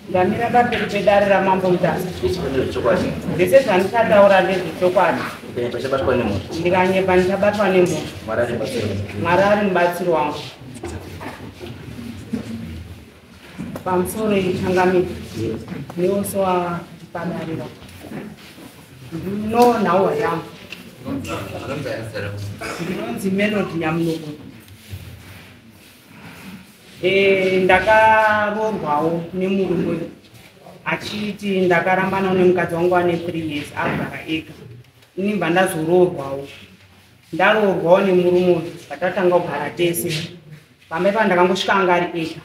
Ndamira pamberi pedare raMambo Mutasa. Zvese zvandichataura ndezvechokwadi. Ndikanyepa ndichabatwa nemhosva. Mwari ari mubatsiri wangu. Pamusoro changamire newose wapadarira ndino nhauwa yangu. Ndinonzi Melody Nyamunoko. E, ndakaroorwawo nemurume achiti ndakarambanawo nemukadzi wangu ane 3 years agara ega. Ini bva ndazoroorwawo. Ndaroorwawo nemurume uyu patatanga kugara tese. Pamba ipapo ndakangosvika anga ari ega.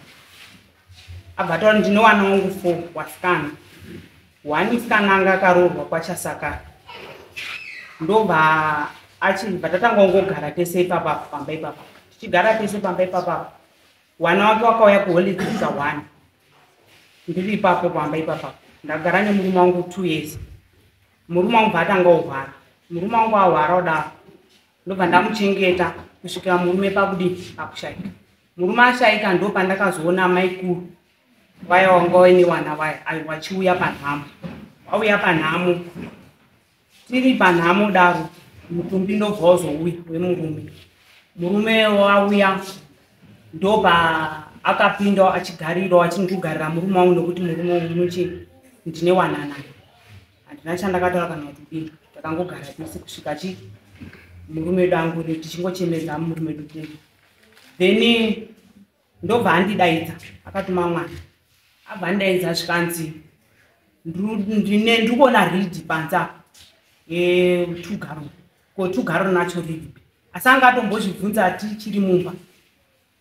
Abva ataura ndine wana wangu 4 wasikana. One musikana anga akaroorwa kwaChasakara. Ndobva achibva tatanga kungogara tese ipapa pamba ipapa. Tichigara tese pamba ipapa. Wana wake wakauya kuholiday ka 1. Ndiri ipapo pamba ipapa. Ndagara nemurume wangu 2 years. Murume wangu atanga kurwara. Murume wangu ahwara kudaro. Ndobva ndamuchengeta kusvikira murume pakudii pakushaika. Murume ashaika ndo pandakazoona maikuru vaya wanga waine wana vaya ayo vachiuya panhamo. Vauya panhamo. Tiri panhamo daro mutumbi ndobva wazouya wemurume. Murume wauya ndopa akapinda achigarirawo achindigarira murume wangu nekuti murume wangu muchi ndine wana naye. Handina chandakataura kana kuti kudini. Takangogara tese kusvika chi murume wedu angori tichingochemedza murume wedu tega. Then ndobva andidaidza akatuma mwana. Abva andidaidza zvikanzi ndiri kuona ridhi panze apa ye2 gallon. Ko 2 gallon nacho ridhi. Asi anga atombozvibvunza tichiri mumba.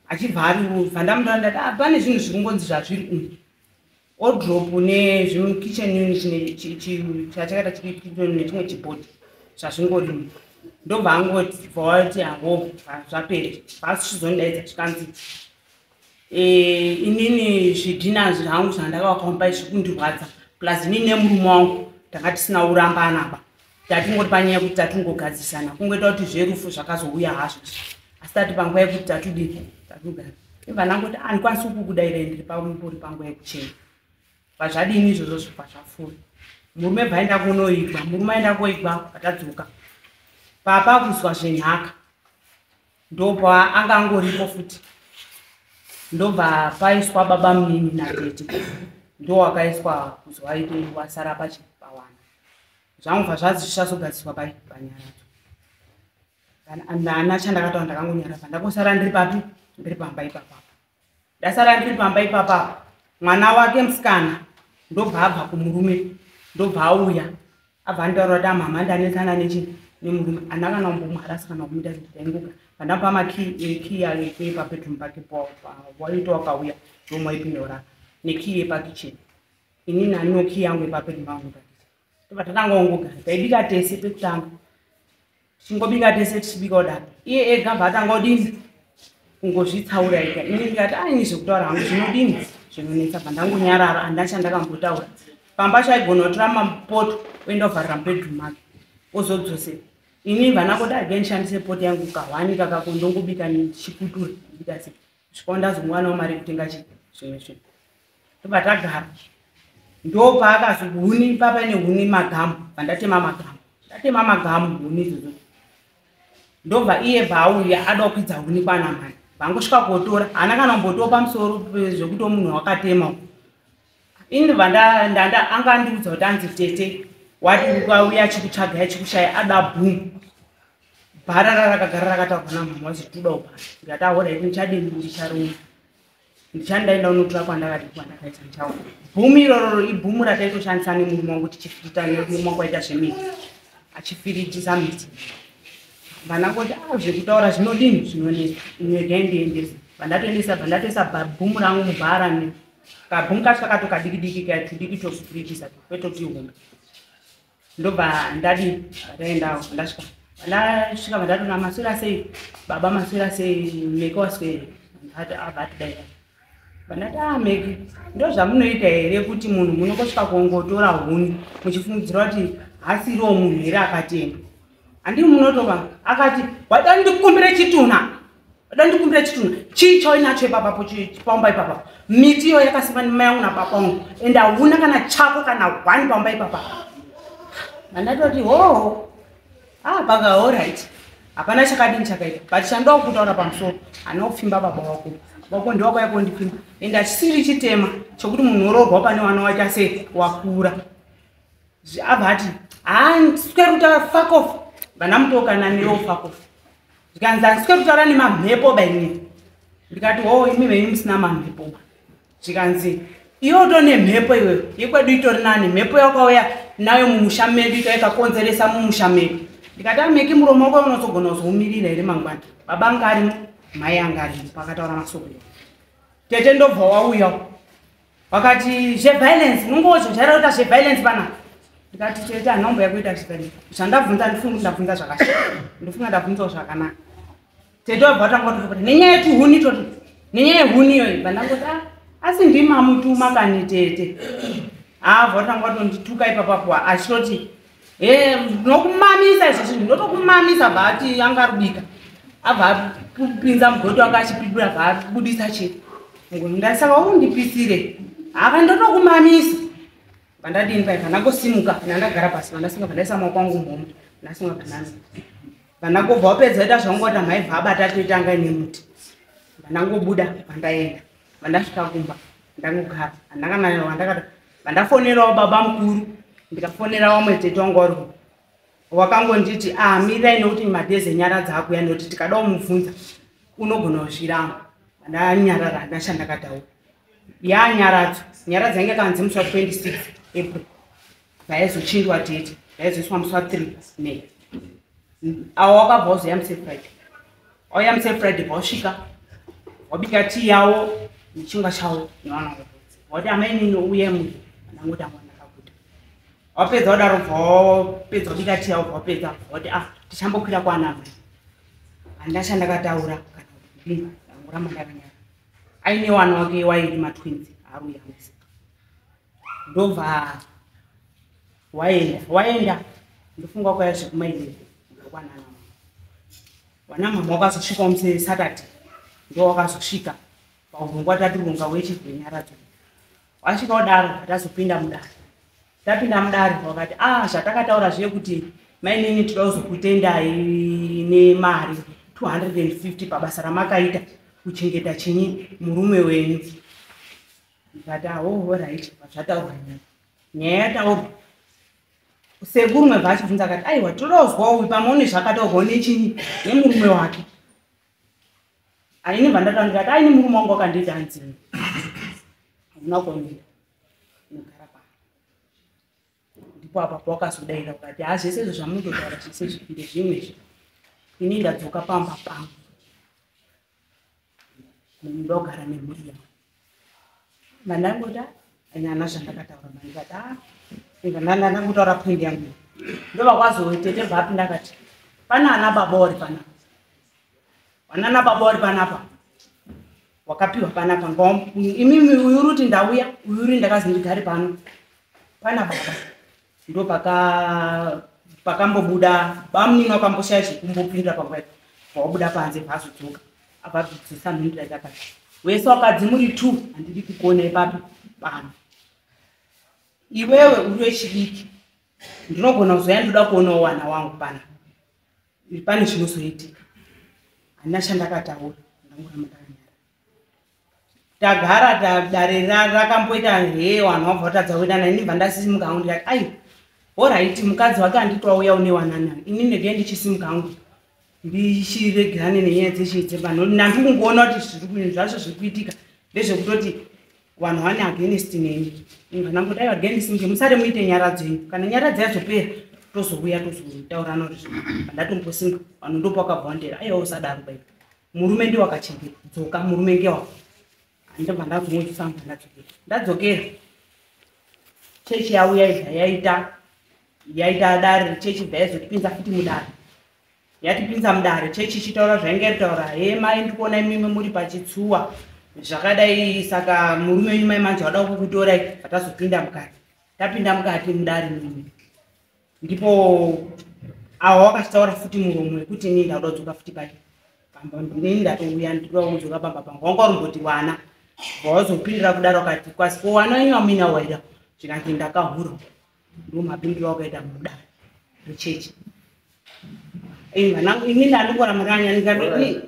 Achibva ari bva ndamutaura ndati ah, pane zvinhu zviri kungonzi zvazviri umu. Wardrobe nezvimukitchen unit chachakaita chikitchen nechimwe chibhodhi zvazvingorimo. Ndobva angoti bva wati hawo zvapera. Vachizondidaidza zvikanzi inini zvidhina zvangu zvandakavaka mumba izvi kundirwadza. Plus inini nemurume wangu tanga tisina kurambana ba. Tatingori panyaya yekuti tatingogadzirisana kungoita kuti zverufu zvakazouya hazvo. Asi tati panguva yekuti tatudii tatugara. Ibva ndangoti handikwanisi kukudaira ndiri pambori panguva yekuchema. Pazvadini izvozvo zvibva zvapfuura. Murume bva aenda kunoigwa, murume aenda koigwa patadzoka. Papa kuzwa zvenhaka. Ndobva anga angoripo futi. Ndobva paiswa baba munini natete. Ndo wakaiswa kuzi waite wasara pachipawana. Zvangobva zvazi zvichazogadziriswa pai panyaradzo. Ndana chandakataura ndakangonyarara. Ndangosara ndiri papi? Ndiri pamba ipapa. Ndasara ndiri pamba ipapa. Mwana wake musikana ndobva abva kumurume ndobva auya abva anditaura kuti mama ndanetsana nechi nemurume handina kana kumbomuharasa kana kumuita kuti ndaingoga pandamupa makey ake pabedroom pake waita wakauya ndomaipinda urara nekey yepakitchen inini handino key yangu yepabedroom pangu pakitchen tobva tatanga kungogara taibika tese pekutanga tichingobika tese tichibika kudaro iye ega bva atanga kudini kungozvitsaura ega ini ndikati aini zvekutaura hangu zvinodini zvinonetsa bva ndangonyarara handina chandakambotaura pamba chaigona kutora mapoto oenda kuvharira mubedroom make ozodzosera ini bva ndangoti again ndishandise poto yangu kahwani kakako ndongobika ndichikutura ndibika sei kusvika ndazongowanawo mari yekutenga chi zvimwe zvinhu tobva tagara ndopaakazi huni papaine huni magamu bva magamu ndatema magamu huni idzodzo ndobva iye bva auya ada kukwidza huni kwana mhani vangosvika kotora haana kana kumbotiwo pamusoro zvekuti munhu wakatema ini bva ndanda anga andiudza kuti anzi tete wati ukauya achikutsvaga achikushaya ada bhumu bhara rarakagara rakataurwa namama wazi toda ubhara ndikati ahora ndichadini ndicharuma ndichandaenda unotora kwandakati kwandakaita ndichaona bhumu irororo ibhumu rataitoshandisa nemurume wangu tichifirita nemurume wangu aita zvemiti achifiritisa miti vanangoti a zvekutaura zvinodini zvinonetsa regai ndiendese vandatoendesa vandatoisa bhumu rangu mubhara kabhumu kacho kakato kadiki diki kaya tudiki tofiritisa kwete kuti hombe ndobva ndadi ndaendawo ndasvika ndasvika vandatona maswera sei baba maswera sei meke waswera abva atidaira vandati a meke ndo zvamunoita here kuti munhu munongosvika kungotora huni muchifungidzira kuti hasiriwo munhu here akatema handii munotova akati wada ndikukumbire chitunha. Wada ndikumbira chitunha. Chii chauinacho ipapapo pamba ipapapo? Miti iyo yakasimba nemai yangu nababa wangu. Ende hauna kana chako kana one pamba ipapapo. Ndatoti hoho. Ah, paka alright. Hapana chakadini chakaita. But chandoda kutaura pamusoro, haana kupfimba baba wako. Baba ndiwo wakauya kondipfimba. Ende hachisiri chitema chokuti munhu oroorwa pane wana waita sei wakura. Abva ati, handisweri kutaura fuck off. Vandamutoka newo fuck off. Zvikanzi handisweri kutaura nemamhepo ba inini. Ndikati ho imi venyu musina mamhepo ba. Zvikanzi iwe utori nemhepo iwewe, yekwedu itori nani, mhepo yakauya nayo mumusha medu ika ikakonzeresa mumusha medu. Ndikati ameki muromo wako unozogona kuzoumirira here mangwana. Baba anga arimo, mai anga arimo pakataura masoko. Tete ndobva wauya. Vakati zveviolence, munongozojaira kuita zveviolence pana. Ndikati tete handina kumboya kuita zveviolence. Zvandabvunza ndifunga kuti ndabvunza zvakashata. Ndofunga ndabvunzawo zvakanaka. Tete wabva watanga kutoti nenyaya yetuhuni toti nenyaya yehuni iyoyi vandangoti ah asi ndimamutuma kani tete. Ah vatanga vatondituka ipapapo achitoti he ndinokumamisa izvozvi ndinotokumamisa bva ati anga arubika abva apinza mugoti wanga achipindura bva abudisa chi ndasaka undipisire ava ndotokumamisa vandadini pai vandangosimuka ndandagara pasi vandasimuka vandaisa maoko angu muhomwe ndasimuka vanani vandangobva wapedza ita zvangu wata maibva abata toitanga ine muti vandangobuda vandaenda vandasvika kumba ndangogara handakana vandakata vandafonerawo baba mukuru ndikafonera vamwe tete wangu wari wakangonditi ah mirai nokuti madhezi enyara dzaakuya nokuti tikada kumubvunza unogona kuzviramba. Ndanyarara handina chandakataura. Yanyaradzo nyaradzo yange yakanzi musi wa 26 April vaizochinjwa date vaizoiswa musi wa 3 May. Awo wakabva wazoya musi Friday. Wauya musi Friday vausvika wabika tii yawo nechingwa chawo nevana vavo. Wati amai nini uye munhu ndangoti amwana ndakaguta. Wapedza wadaro bva wapedza wabika tii yawo bva wapedza wati ah tichambokwira kwana amai. Handina chandakataura kana kudini ndangoramba ndakanyara. Aine wana wake wairi matwins aaruyamwisa. Ndobva waenda waenda ndofunga kwaya zvekuma 11 kwanana wana mama wakazosvika musi Saturday ndo wakazosvika paurongwa tatironga wechigwenyaradzo wasvika wadaro tazopinda mudare tapinda mudare wakati ah zvatakataura zviye kuti mainini toda kuzokutendai nemari 250 pabasa ramakaita kuchengeta chinyi murume wenyu. Ndikati aho right zvataurwa nyaya yataurwa. Sekuru mwebva achibvunza akati aiwa toda kuzwa uyu pamwe une zvakataurwa nechinyi nemurume wake. Aini bva ndataura ndikati aini murume wangu wakanditi hanzi hauna kuenda unogara pano. Ndipo apa pawakazodaira ukati ha zvese izvo zvamunototaura zvese izvi ndezvimwe izvi. Ini ndadzoka pamba pangu. Ndogara nemhuri yangu. Vandangoti anyana zvandakataura ndikati ah ndandangotaura point yangu. Ndovakwazo tete bvapi ndakati pana ana baba uri panapa. Vanana baba uri panapa. Wakapiwa panapa imimi uyu uri kuti ndauya uyu uri ndakazi ndigare pano. Pana baba ndo pakambobuda bamunini wakamboshaya zvekumbopindura panguva iyo. Wabuda panze bvazodzoka abva bvisa mhindura yakati wese wakadzi muri 2 handidi kukuona ipapi pano. Iwewe uri wechidiki ndinogona kuzoya ndoda kuonawo wana wangu pana pane zvinozoitika. Handina chandakataura ndangoramba ndakanyarara. Tagara dare rakamboita he vanhu vabva vatadza kuenda ini bva ndasimuka hangu ndikati ai alright mukadzi wake handiti wauya une wanana ini ndege ndichisimuka hangu ndichiregerane nenyaya dzeshe dzevanhu ndandikungoona kuti zvacho zviri kuitika ndezvekutoti vanhu vane against neni. Ndangoti aiwa regai ndisimuke musare muite nyaradzo yenyu kana nyaradzo yazopera tozouya tozotaurana kuti ndatombosimuka vanhu ndopakabva vandera aiwa usadaro bai murume ndiwo akachengeta dzoka murume ngewako. Ndobva ndazongozvifamba ndadzokera ndadzokera chechi yauya ibva yaita yaita dare chechi bva yazotipinza futi mudare yatipinza mudare chechi ichitaura zvainge ritaura he mai ndikuona imimi muri pachitsuwa zvakadai saka murume wenyu mai manje wada kukutorai vatazopinda mukati tapinda mukati mudare mimi ndipo awa wakachitaura futi muromo wekuti ini ndauda kudzoka futi pai pano. Pamba ndinini ndatouya ndinoda kudzoka pamba pangu. Wanga urimboti wana. Wazopindira kudaro akati kwasi ko wana wenyu wamuina waida. Zvikanzi ndakahura. Ndo mapindiro akaita mudare rechechi. Inini andikora muranya ndikandoti.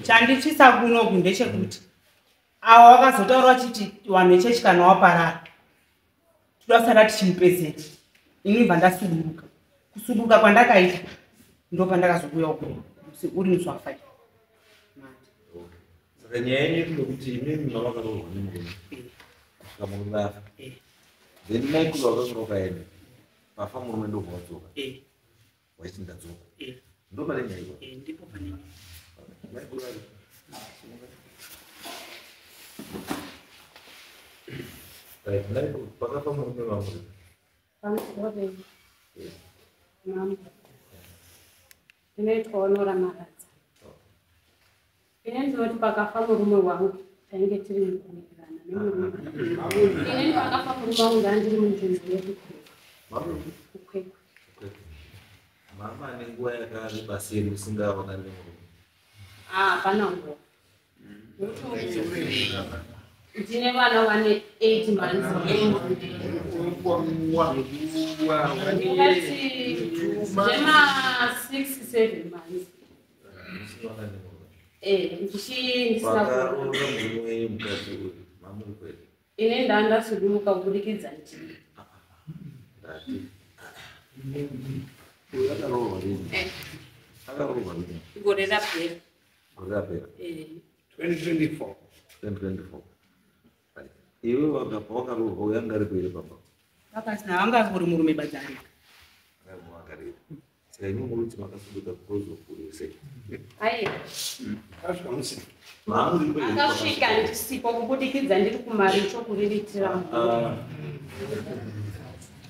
Chanditsvisa kunoku ndechekuti awa wakazotaura vachiti vanhu vechechi kana waparara toda kusara tichimupedzera. Ini bva ndasuduruka. Kusuduruka kwandakaita ndopandakazouya uku uri musi wa5. Saka nyaya yenyu iri yekuti imimi mavakaroorwa nemurume kusvika murume afa. Then maikuru vakanga vakaenda pafa murume ndobva wadzoka. Waiti ndadzoka. Ndo pane nyaya ipapo. Ndipo pane nyaya. Maikuru ari. Right, maikuru pakafa murume vamuri. Pamusoro mambo. Ndinoitwa Honora Maradza. Ini ndinoti pakafa murume wangu tainge tiri mukuwirirana nemurume. Inini pakafa murume wangu ndandiri munzvimbo yekukwekwe. Mama ane nguva yakareba sei musingaonani nemurume? Hapana nguva. Ndine vana vane 8 months. Ndingati zvema 6-7 months. Musingaonani nemurume. Ndisina Pakaroora murume wenyu mukadzi uyu, mamuri kwete. Ini ndandasuduruka kubudikidza ndini. Ndati. Uyu akaroorwa rini? Akaroorwa rini? Gore rapera. Gore rapera. 2024. 2024. Right. Iwe wakaroorwa uyu anga aripo here pamba? Vakasina vanga uri murume badzari. Anga akarira. Saka imi muri kuti makasuduka because of uyu sei? Aiwa. Akasvika musi. Maamuripo here Akasvika ndisipo kubudikidza ndiri kumaricho kuriritira murume.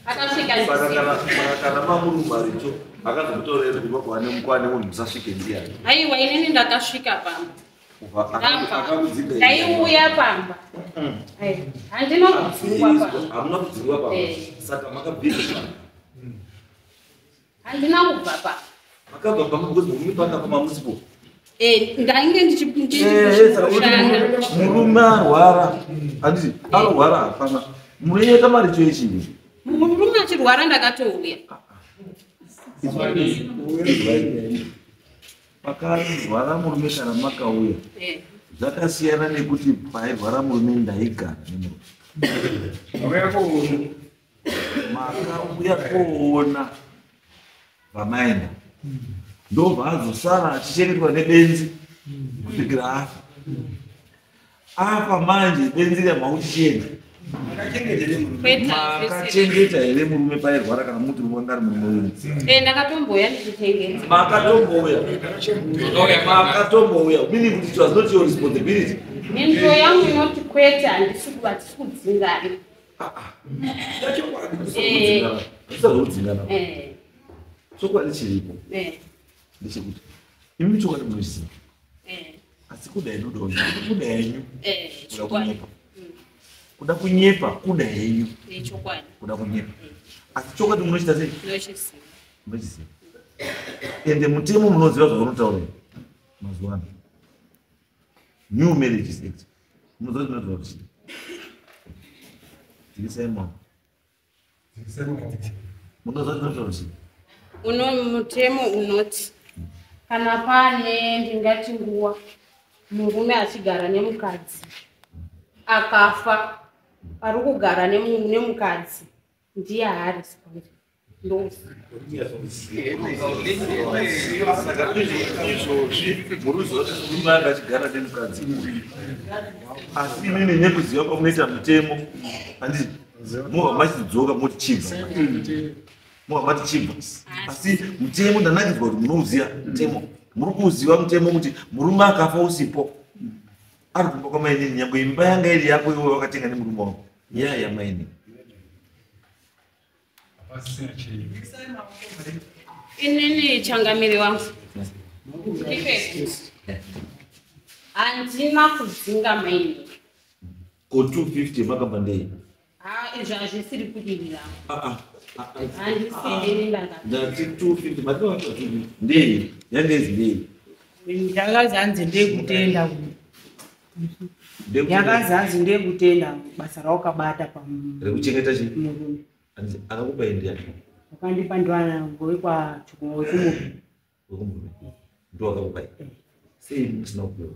Akasvika Saka ndisipo. kana mamuri kumaricho akazokutorera kuti pakwane mukwane munhu musasvike ndiani? Aiwa inini ndakasvika pamba. Akakudzinga here? Ndaiuya pamba. Handina kudzingwa pamba. Hamuna kudzingwa pamba. Saka makabvira pamba. Handina kubva pamba. Makabva pamba because murume paakafa mamusipo. Ndainge Saka kuti ndichishanda. murume arwara. Handiti arwara hapana. Munoita maricho echii? Murume achirwara ndakatouya. Pakarwara murume kana makauya zvakasiyana nekuti pairwara murume ndaigara nemurume. Makauya koona vamaenda ndobva azosara achichengetwa nebenzi kusvikira afa. Afa manje benzi riya makuchichena. Makachengeta here murume pairwara kana muti murume anga ari murume wenyu? Ndakatombouya ndichichengeta. Makatombouya. Makatombouya. Meaning kuti it was not your responsibility. Mhinduro yangu inoti kwete handisi kudzingana. Kudzingana. Chokwadi chiripo ndechekuti imi chokwadi munochiziva. Asi kuda henyu kuda henyu. Kuda kunyepa. Kuda kunyepa kuda henyu. Kuda kunyepa. Asi chokwadi munochita sei? Munochiziva. Ende mutemo munoziva zvaunotaura mazuva ano. New Marriages Act. Munoziva zvinotaura kuti chii? Dzikisai maoko. Munoziva zvinotaura kuti chii? Uno mutemo unoti kana pane ndingati nguva murume achigara nemukadzi akafa ari kugara nemukadzi ndiye haari responsible. Saka izvozvi muruziva kuti murume anga achigara nemukadzi asi inini nekuziva kwamunoita mutemo handiti mobva machidzoka moti chibva mobva mati chibva asi mutemo ndanakidzwa kuti munouziva mutemo muri kuuziva mutemo kuti murume akafa usipo ari kumba kwamainini nyangwe imba yanga iri yako iwe wakatenga nemurume wako yaya yamainini. Inini changamire wangu handina kudzinga maini. Ko 250 makabva ndei? Izvi hazvisiri kudirira. Handisi ini ndaka. Ndati 250 mati 250 ndei yangezi ndei. Yakazanzi ndekutenda. Yakazanzi ndekutenda basa rawakabata pamurume. Rekuchengeta chii? Akakupa ndiani? Wakandipa ndiwana wekumurume. Wekumurume. Ndo akakupa. Sei musina kupiwa?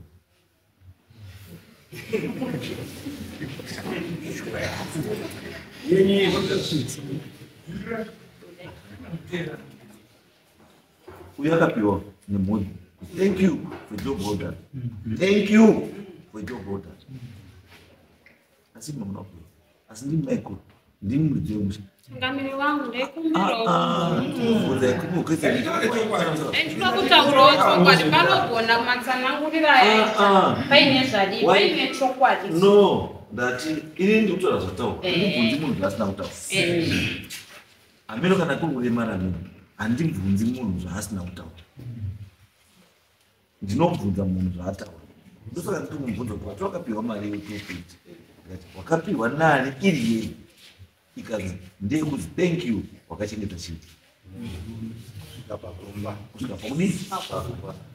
Uyu akapiwa nemhuri. Thank you for job well done. Thank you for job well done. Asi muna kupiwa. Asi ndimi maikuru. Ndimi muridzi wemusha. Changamire wangu ndaikumbirawo. Ndinoda kutaurawo chokwadi panogona matsanangurira aita paine zvadii paine chokwadi. No, ndati ini ndikutaura zvataura. Ndibvunzi munhu zvaasina kutaura. Hameno kana kuri kuremara nini, handibvunzi munhu zvaasina kutaura. Ndinobvunza munhu zvaataura. Ndosaka nditomubvunza kuti wati wakapiwa mari ye250. Ndikati wakapiwa nani iri yei? Ikazi ndeyekuti thank you wakachengeta chii? Kusvika pakudii?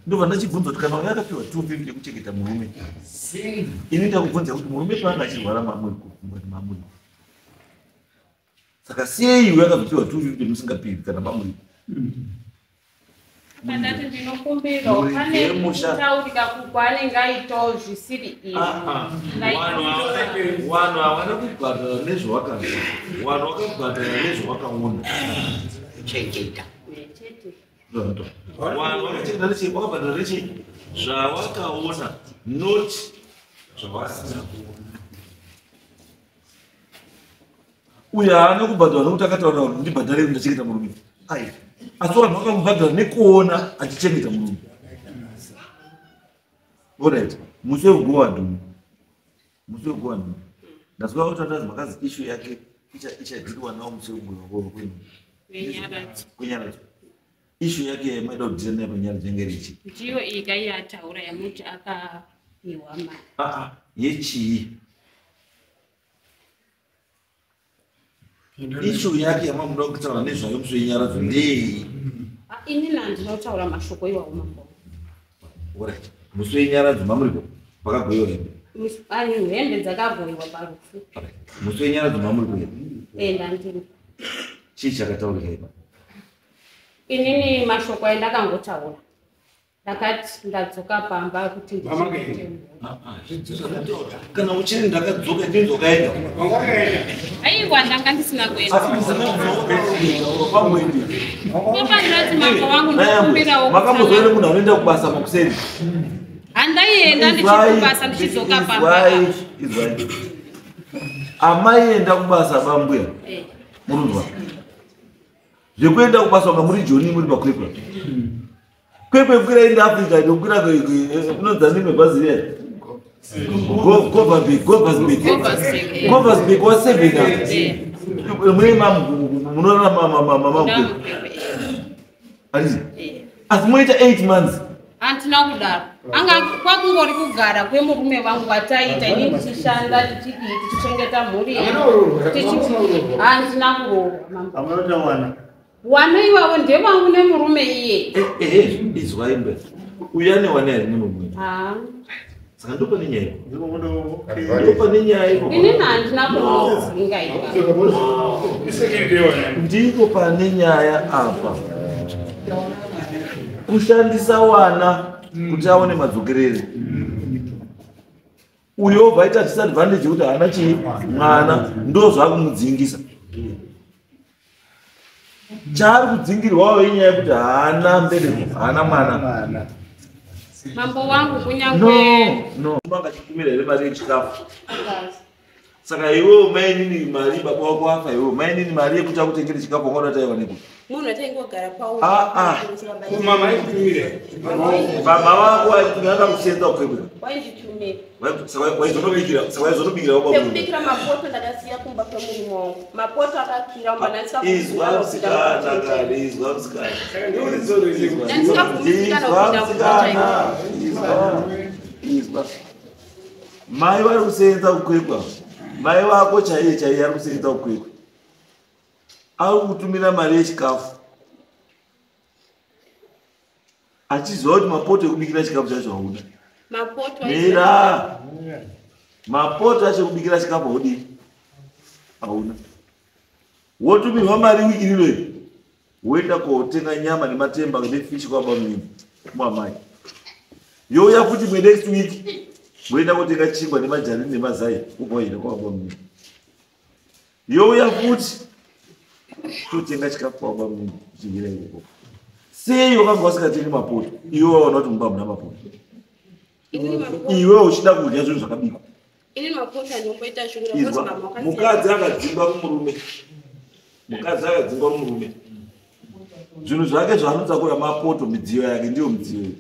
Ndobva ndachibvunza kuti kana uyo akapiwa 250 yekuchengeta murume. Ini ndakubvunza kuti murume paanga achirwara mamuri mamuri. Saka sei uyo akazopiwa 250 musingapiwi kana mamuri? Pandati ndinokumbirawo pane kutaurika kukwanenge aitawo zvisiri izvo. Vanhu havana kubhadhara nezvawakazwa. Vanhu vakabhadhara nezvawakaona. Chengeta. Vanhu vakachengeta nechii? Vakabhadhara nechii? Zvawakaona, not zvawasina kuona. Uyu haana kubhadhara nekuti akataura kuti ndibhadhare ndachengeta murume. Ai. Asi vanhu vakamubhadhara nekuona achichengeta murume. Alright. Musi wekugowa ndumi. Musi wekugowa ndumi. Ndazwa kuti andazi makazi issue yake ichadhiriwa nawo musi wekugowa kwenu. Kwenyaradzo. Issue yake yamaida kudhira nayo panyaradzo yange iri chii? Ndiyo iyi yataura yamuti akapiwa mari. Yechii? Issue yake yamamuda kutaura nezvayo musi wenyaradzo ndei? Ini handinotaura mashoko iwawo mambo. Alright. Musi wenyaradzo mamuripo pakagoyiwa hembe. Hembe dzakagoyiwa parufu. Musi wenyaradzo mamuripo hembe. Ndandiri. Chii chakataurika ipa? Inini mashoko andakangotaura. Ndakati ndadzoka pamba kuti ndichengete. Kana uchiri ndakadzoka ndinzokaenda. Aiwa ndanga ndisina kuenda. Asi ndati mambo wangu ndikumbirawo. Makambozoenda munhu anoenda kubasa makuseni. Handaienda ndichikubasa ndichidzoka pamba. Izwai. Amai enda kubasa bambuya. Murunzwa. Zvekuenda kubasa wanga muri Joni muri pakwekwe. Kwekwe kwira indi Africa inokwira kunonzi nini bhazi riya? Goversberg. Goversberg wa 7. Mune munorara mama. Anditi? Asi moita 8 months. Handina kudaro. Anga kwakungori kugara kwemurume vangu kwataita ini ndichishanda tichidii tichichengeta mhuri yedu. Handina kuroorwa mambo. Wana ivavo ndevangu nemurume iye. Izwai mbe. Uyu ane wana here nemurume? Saka ndopane nyaya. Ndopane nyaya ipo. Inini handina kumudzinga ipapo. Ndipo pane nyaya apa. Kushandisa wana kuti aone madzokerere. Uyo obva aita disadvantage yekuti haana chii mwana ndo zvakumudzingisa. Chaari kudzingirwawo inyaya yekuti haana mbereko, haana mwana. Mambo wangu kunyangwe. No, no. Angachitumira here mari yechikafu? Saka iwewe mainini mari baba wako afa iwewe mainini mari yekuti akutengere chikafu wanga taiwa nekuti. Munhu ataingogara pawo. Mama aitumire. Baba wako aitumira akakusenza kukwekwe. Wainditumira. Waizonobikira, saka waizonobikira baba. Pekubikira mapoto ndakasiya kumba kwemurume wangu. Mapoto akakira umba ndandisika. Izwa musikana kale, izwa musikana. Ndandisika kumusikana kupinda Izwa. Izwa. Mai vari kusenza kukwekwa. Mai wako chaiye chaiye ari kusenza kukwekwa. Ari kutumira mari yechikafu achiziva kuti mapoto ekubikira chikafu chacho hauna. Mapoto. Mira, mapoto acho ekubikira chikafu haudii, hauna. Wotumirwa mari wiki rino, woenda kotenga nyama nematemba nefishi kwabamini kumamai. Youya futi mwe next week, woenda kotenga chingwa nemajarini nemazai ugoenda kwabamini. Youya futi totenga chikafu kwabamini chichihira ikoko. Sei wakanga usingatengi mapoto iwe waona kuti mumba muna mapoto, iwe uchida kudya zvinhu zvakabikwa? Ini mapoto andimboita shungu. Izwa, mukadzi akadzingwa kumurume, mukadzi akadzingwa kumurume, zvinhu zvake zvaanotakura mapoto, midziyo yake ndiyo midziyo iyi.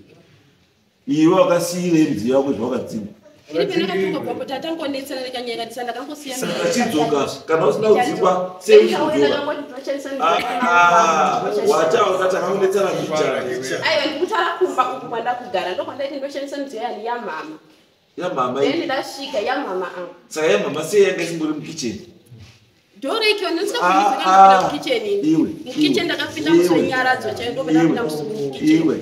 Iwe wakasiyirei midziyo yako zvawakadzingwa? Ini pendakatongobvapo tatangonetsana nekanyaya ndakangosiya. Saka chidzoka kana usina kudzingwa, sei uchidzoka? Wataura takangonetsana kuchara. Aiwa, ndikutaura kumba uku kwandakugara, ndokwandaiti ndoshandisa midziyo yani yamama. Yamama? Then ndasvika yamama a. Saka yamama sei yanga isimbori mukicheni? Dorekiwa ndisingakupinda mukicheni. Iwe. Mukicheni ndakapinda musi wenyaradzo chaiyo, ndopendapinda musi mukicheni. Iwe,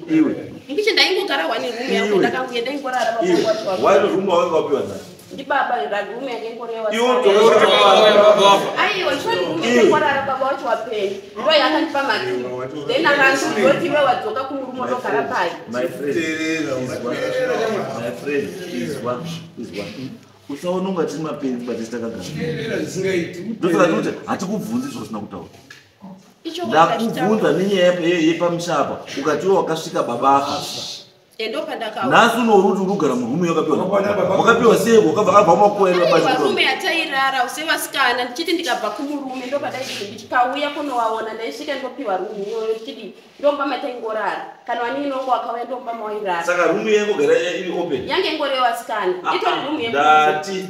iwe. Mukicheni ndaingogara one room yangu. Iwe. Ndakanguye ndaingorara Iwe. baba. Wani rumu wawanga wapiwa nani? Ndibaba, room yange. Iwe utoka. Aiwa, ndichori room yangorara baba wacho wapenyu, ndo yakandipa makii, then akandoti iwe wadzoka kumurume ndogara pai. My friend, izwa. My friend, izwa, izwa. Usaona unga tiri mapenzi batisi takagara. Ndosaka ndikuti hatikubvunzi zvausina kutaura. Ndakubvunza nenyaya yepamusha apa, ukatiwo wakasvika baba afa. Ndopandakawa. Nhasi unouri kuti uri kugara murumu yakapiwa nababa. Wakapiwa sei? Wakabva abva makuwaira? Aiwa, rume yatairara sevasikana, ndichiti ndikabva kumurume ndopadaiti ndichikauya kunowaona, ndaisvika ndopiwa rumu iyoyo, ndichiti ndomba mataingorara, kana waninongo wakauya ndomba mawairara. Saka rumu yaingogara iri open? Yange ingori yevasikana, itori rumu. Ndati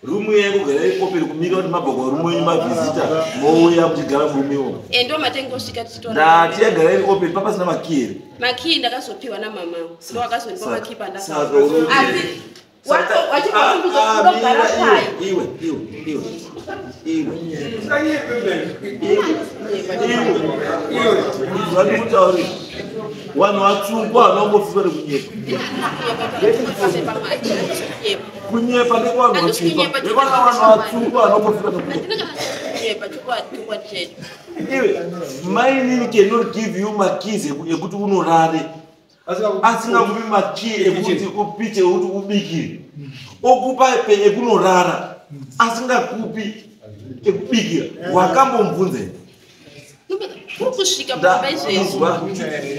rumu yaingogara iri open kumira kuti mabva kwarumu wenyu mavhizita mouya muchigara murumu imomo? Ndo mataingosvika tichitora. Ndati yagara iri open, papasina makii here? Makii ndakazopiwa namama, ndo akazondipa makii. Saka uri- Asi Saka- wachibva Ah, ah, kundogara mira, pai. iwe, iwe, iwe, iwe, iwe, zvandikutaurira, vanhu vatsvuku havangofika nekunyepa. Kunyepa ndekwavanhu vatsvuku, nekwana vanhu vatsvuku vanongofika nekunyepa. Kunyepa chokwadi, chokwadi checho. Iwe, mainini cannot give you makeys ekuti unorare, asingakupi makii ekuti upiche, ekuti ubikire. Okupa pe ekunorara, asingakupi ekubikira. Wakambomubvunza here? Kuri kusvika pamba izvezvi. Izwa,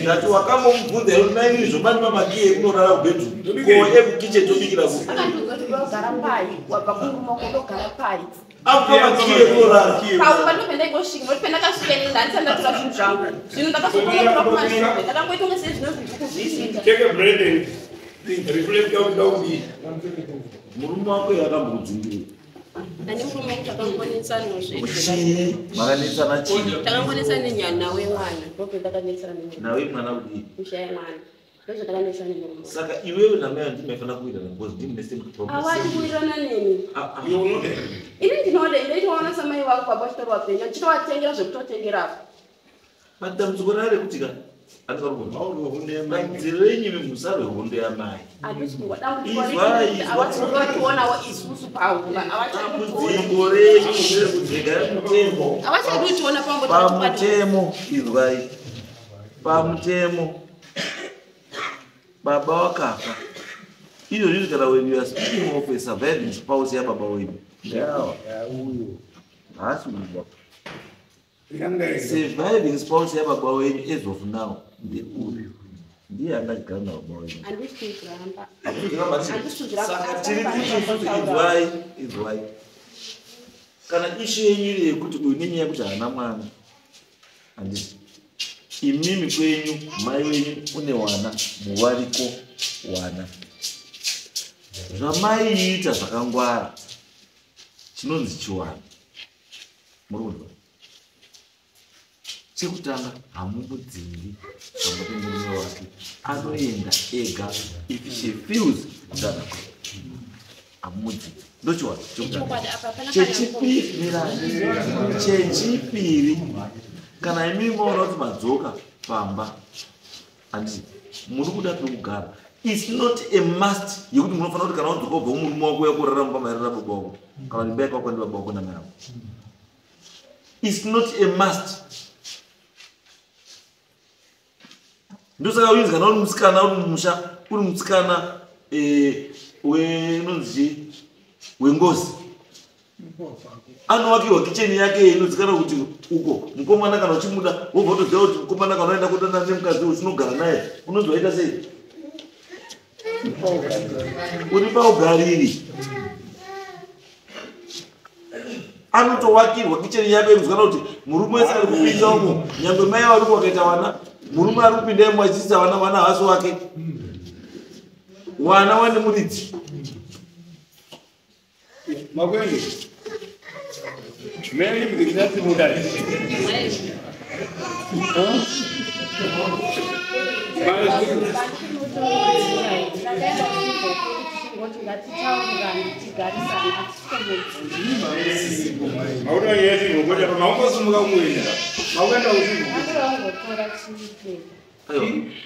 ndati wakambomubvunza here kuti mainini zvomandipa makii ekunorara kubedroom, ko ekukichen tobikira kupi? Akandiudza kuti ndogara pai, wabva kumurume wako ndogara pai. Akupa makii ekunorara? Paumba ndopenda ingosvika, nokuti pendakasvika ini ndandisati ndatora zvinhu zvangu, zvinhu ndakazotonotora kumashure, ndakangoita kunge sezvino zvinhu kuzvisvika. Take a bread and reflect out down. Murume wako yakambokudzingirira? Ane murume wangu takangonetsana zvedu. Chii makanetsana chii? Takangonetsana nenyaya wemwana, ndopendakanesana nemwana. Nawe mwana kudii? Kushaya mwana, ndozvatakanesana nemurume wangu. Saka iwewe namai ndimaifanira kuwirirana because ndimi nesame problem. Awadi kuwirirana neni. Ah, ah. Ini ndinoda, ndoitoona samai wangu, baba vachitori wapenyu, ndichitovatengera zvekutotengerapo. But dambudziko rare kuti ka andikari renyu imi musarwe hondo yamai. Handisi kungwa dambudziko. Izwa, izwa. Avachatotionawo isusu paumba, avachatotiona. Dambudziko renyu nderekuti mutemo. Avachadi kutiona pambo. Pamutemo, izwai, pamutemo baba wakafa izvozvizvi, kana when you are speaking of a surviving spouse yababa wenyu, ndeawa haasi uyu. Surviving spouse yababa wenyu as of now ndeuyu, ndiye angagara nababa wenyu. Handisi kuzviramba. Saka tiri kuti isusu, izwai, izwai, kana issue yenyu iri yekuti uyu nenyaya yekuti haana mwana, handiti imimi kwenyu mai wenyu une wana muwariko wana, zvamaiita zvakangwara, chinonzi chiwana muri kunzwa. Chekutanga, hamumudzingi pamba pemurume wake, anoenda ega if she feels kuti ada kuenda. Hamudzi. Ndochiwa. Chechipiri. Chechipiri. Kana imi maona kuti madzoka pamba. Handiti muri kuda pekugara. It's not a must yekuti munofanira kuti kana wadzoka ubva murume wako uya kurara mumba mairara baba wako. Kana imba yakavakwa ndibaba wako namai vako. It's not a must. Ndosaka uinzi kana uri musikana uri mumusha uri musikana wenonzi wengozi. Anovakirwa kicheni yake inozikanwa kuti uko mukomana kana uchimuda wobva utoziva kuti mukomana kana unoenda kutandana nemukadzi uchinogara naye unonzi waita sei? Uri paugariri. Anotowakirwa kicheni yake inozikanwa kuti murume wese ari kupinda umo nyangwe mai vari wakaita vana murume ari kupinda imo achiisa vana vana havasi wake wana wane muridzi. Makwende. Mary mudikati mudai.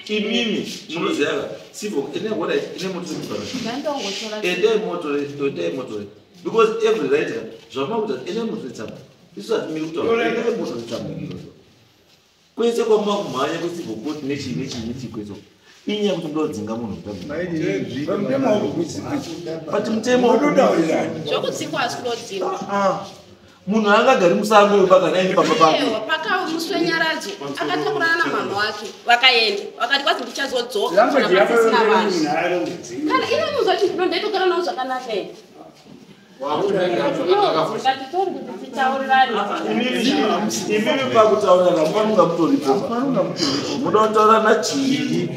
Imimi munoziva civil ine what ine moto ende moto ende moto because every right zvamakuita ine moto tsamba isu hatimiri kutaura ine moto tsamba kwese kwamakumhanya kwecivil court nechii nechii nechii kwese inyaya kuti ndodzinga munhu but mutemo zvokudzingwa asi kunodzingwa munhu angagari musango wepakana aende pamba pake pakamuswenyaradzo akatakurana namama wake vakaenda vakati kwazi ndichazodzoka kana pasisina vanhu kana ine munhu wacho ndinondaitogara nawo zvakanaka here imimi pakutaurana mufanonga mutoripo muda kutaurana chii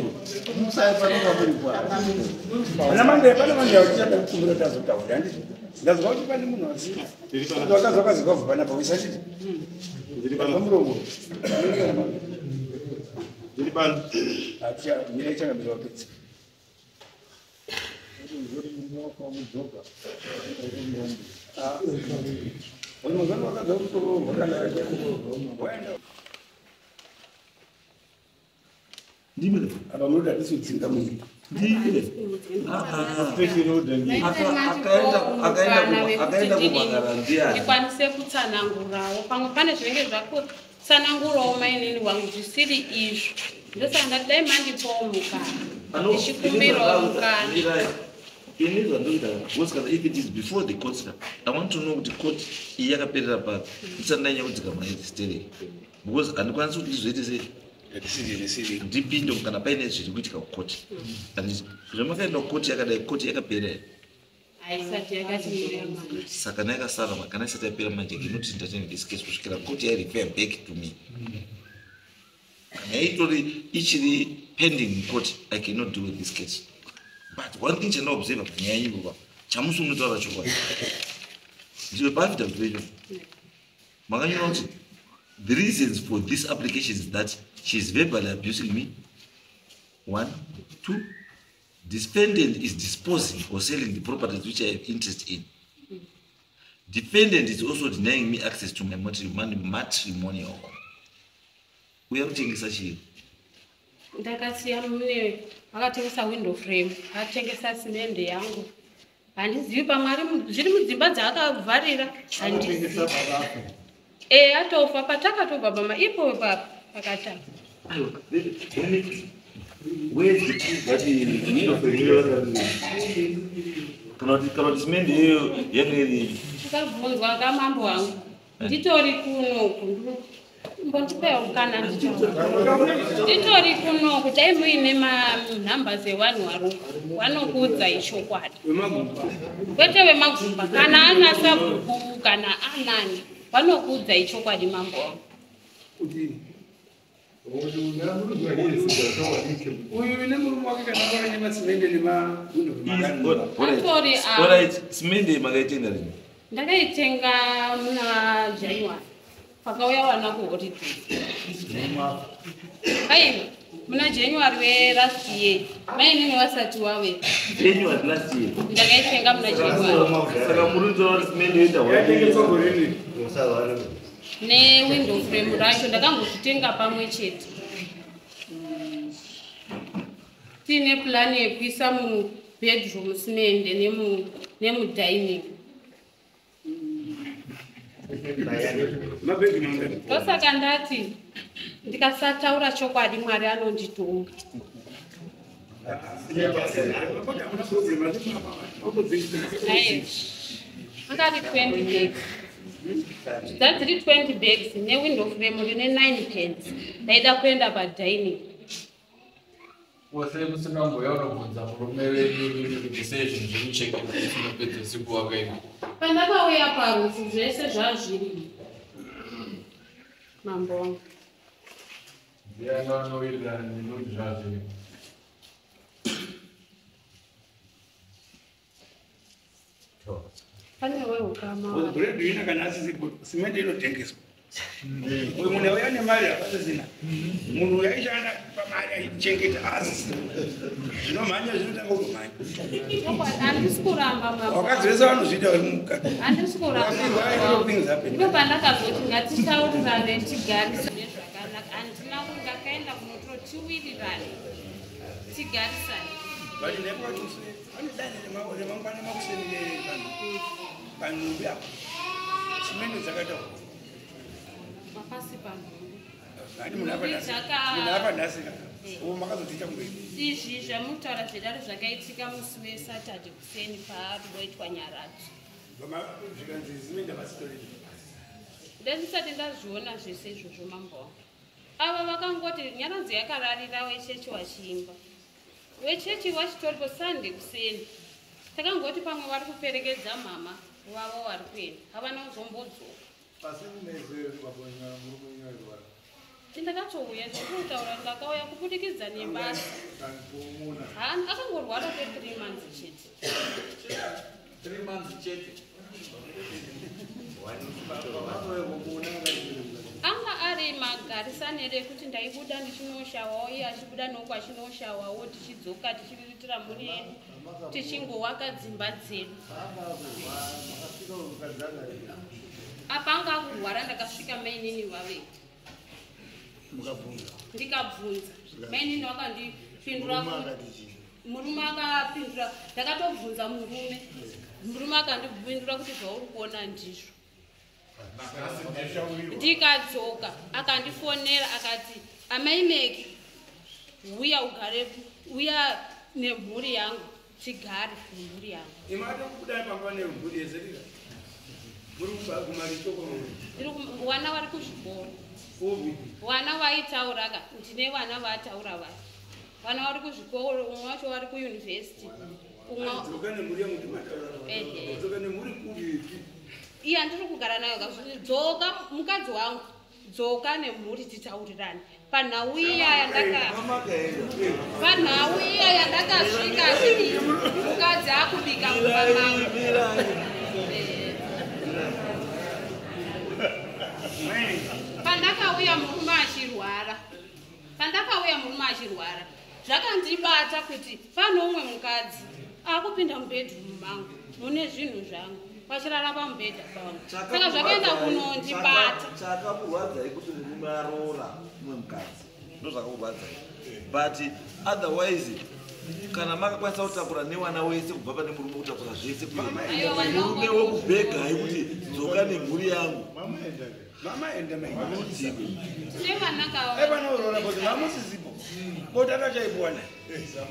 ndazwa kuti pane munhu asina wakazwa panapa usachiti pamuromo ndiri pano mira ichangamira wapedza apa munoda tisudzinga munhu ndikwanise kutsanangurawo pamwe pane zvinenge zvakutsanangurawo mainini wangu zvisiri izvo ndosaka ndati dai mandipawo mukana ndichikumbirawo mukana. Ini zvandinoita because kana if it is before the court I want to know kuti court iyi yakaperera papi ndisati ndanyanya kudzika mastereki because handikwanisi kuti ndizoite sei ndipinde kana paine zviri kuitika kukoti. Zvamakaenda kukoti yakadai koti yakapera here? Saka nayakasara kana isati yapera manje inoti entertain this case kusvikira koti yarefer back to me. Kana itori ichiri pending in court I cannot deal with this case. But one thing chandinoobserva panyaya yenyu chamusi unotaura chokwadi ndiwe paaffidavit venyu makanyora kuti the reasons for this application is that she is verbally abusing me. 1, 2, defendant is disposing or selling the properties which I have interest in. Defendant is also denying me access to my matrimonial home. Uya kutengesa chii? Ndakasiya mune akatengesa window frame, akatengesa simende yangu. Handizivi pamwe ari zviri mudzimba dzaakavharira. Handizivi. Atofa patakatobva pama ipo papa pakatanga. Where's the proof that window frame kana kuti simende iyoyo yanga iri? Takabvunzwa kamambo wangu. Nditori kunoku mbondipewo kana nditori kunoku dai muine manhamba dzevanhu varuku vanokuudzai chokwadi kwete vemagumba kana ana sabhuku kana anani vanokuudzai chokwadi mambo wangu. Uyu nemurume wake kana akanyema simende nemawindo. Alright, simende makaitenga rini? Ndakaitenga muna January pakauya vana kuholiday. Aiwa Muna January welast year. Mainini wasati wave. January last year. Ndakaitenga muna January. Saka muri kutora simende yoita Yatengeswa gore rini? Newindow frame racho ndakangozvitenga pamwe chete. Tiine plani yekuisa mubedroom simende nemudining. Mabhegi mangani? Ndosaka ndati ndikasataura chokwadi, Mwari anonditonga. Hakuna problem, asi Aiwa, akati 20 bags, dzadziri 20 bags newindow frame rine 9 pence. Ndaida kuenda padining. Wose musingamboya unobvunza murume wenyu kuti sei zvinhu zvekuchengeta musinopedza siku wakaima? Pandakauya parufu zvese zvazvirimo, mambo wangu. Ndiani vanowirirana nekuti zvazvirimo? Pane weukama. Breadwinner kana asisipo, simende inotengeswa. Uyu munhu auya nemari hapasisina. Munhu uyu aishanda pamari aichengeta asisina. Zvinomhanya, zvinotanga kutomhanya. Handisi kuramba, mambo. Vakadzi vese vanozviita vari mukati. Handisi kuramba. Why things happen? Ndipo pandakazoti ngatitaurirane, tigarisane zvakanaka. Handina ndakaenda kunotoro, tiwirirane, tigarisane. But nekwati vanodana remangwana makuseni panhumbi apo. Simende dzakataurwa. Mapasi panhumbi. Handi munhu apa nhasi. Munhu apa nhasi. Uwo makazotiita kumberi. Izvi zvamutaura zvedaro zvakaitika musi weSaturday kuseni paarikuitwa nyaradzo. Zvikanzi simende hapasitorina. Ndandisati ndazviona zvese izvozvo, mambo wangu. Ava vakangoti nyaradzo yakararira wechechi wachiimba, wechechi wachitoripo Sunday kuseni. Takangoti pamwe vari kuperekedza mama vavo vari kuenda, havana kuzombodzoka. Pasina murume wenyu airwara? Ndakatouya, ndikutaura, ndakauya kubudikidza nebasa. Kumuna? Ha, akangorwara kwe3 months chete. 3 months chete. Vakauya kumuona akachena? Anga ari magarisaniro ekuti ndaibuda ndichinoshawawo, iye achibuda noku achinoshawawo, tichidzoka tichiriritira mhuri yedu, tichingowaka dzimba dzedu. Anga akurwara, makasvika mukadzi anga Apa anga akurwara, ndakasvika mainini vavega. Mukabvunza? Ndikabvunza, mainini vakandipindura. Murume akati chii? Murume akapindura, ndakatobvunza murume, murume akandipindura kuti zvauri kuona ndizvo. Ndikadzoka, akandifonera akati, "Amai Meki, uya ugare, uya nemhuri yangu, tigare nemhuri yangu." Imatokubuda pamba nemhuri yese rira. Muri kumaricho? Vana vari kuzvikoro. Kupi? Vana vaitaura ka, ndine vana vataura vai, vana vari kuzvikoro, umwe wacho vari kuyunivhesiti, umwe Dzoka nemhuri yangu ndimataura. Ehe. Dzoka nemhuri kupi? Iye andiri kugara nayo ka, dzoka mukadzi wangu, dzoka nemhuri titaurirane panhau iya yandaka panhau iya yandakasvika achidi mukadzi akubika mumba mangu. Pandakauya murume achirwara, pandakauya murume achirwara, zvakandibata kuti pane umwe mukadzi akupinda mubedroom mangu mune zvinhu zvangu, vachirara pamubhedha pangu. Saka zvakaenda kunondibata. Chakakurwadzai kuti murume aroora mumwe mukadzi, ndo zvakakurwadzai. But otherwise kana makakwanisa kutakura nevana wese kubva pane murume, kutakura zvese kuenda, Aiwa, vana murume wekubhegai kuti dzoka nemhuri yangu. Mamaenda ke? Mama enda mai. Rudziko. Nevana. Epanoorora kuti mamusisipo. Botata chaipuwana.